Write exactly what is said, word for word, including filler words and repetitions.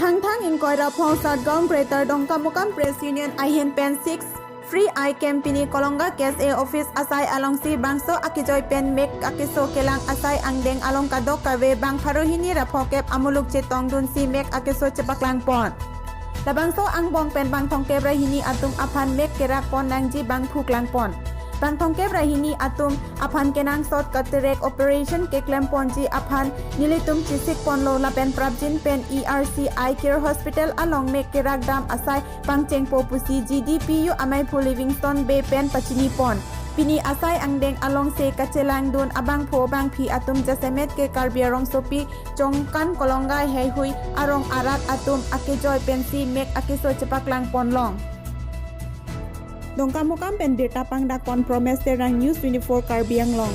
Thangthang ingkoi ra phongo Satgaon Greater Dongkamukam Press Union ahin pen six Free Eye Camp pini Kolonga K S A office asai alongsi bangso akejoi pen mek akeso kelang asai angdeng along kadokave bang pharo hini ra phokep amuluk chetongdunsi mek akeso chepaklangpon. Labangso angbong pen bang thomkep ra hini atum aphan mek kerakpon nangji bang phuklangpon. Bang thomkep ra hini atum aphan kenangsot cataract operation keklemponji aphan nelitum chesikponlo lapen prapjin pen E R C Eye Care Hospital along mek kerakdam asai pangchengpo pusi G D P U amaiphu Livingstone Bey pen pachinipon. Pini asai angdeng alongsi kachelangdun abangphu bangphi atum jasemet ke Karbi arongsopi Chongkan Kolonga heihui arong arat atum akejoi pensi mek akeso chepaklangponlong. Dongkamukam pen birta pangdakpon Promes Terang, News twenty-four Karbi Anglong.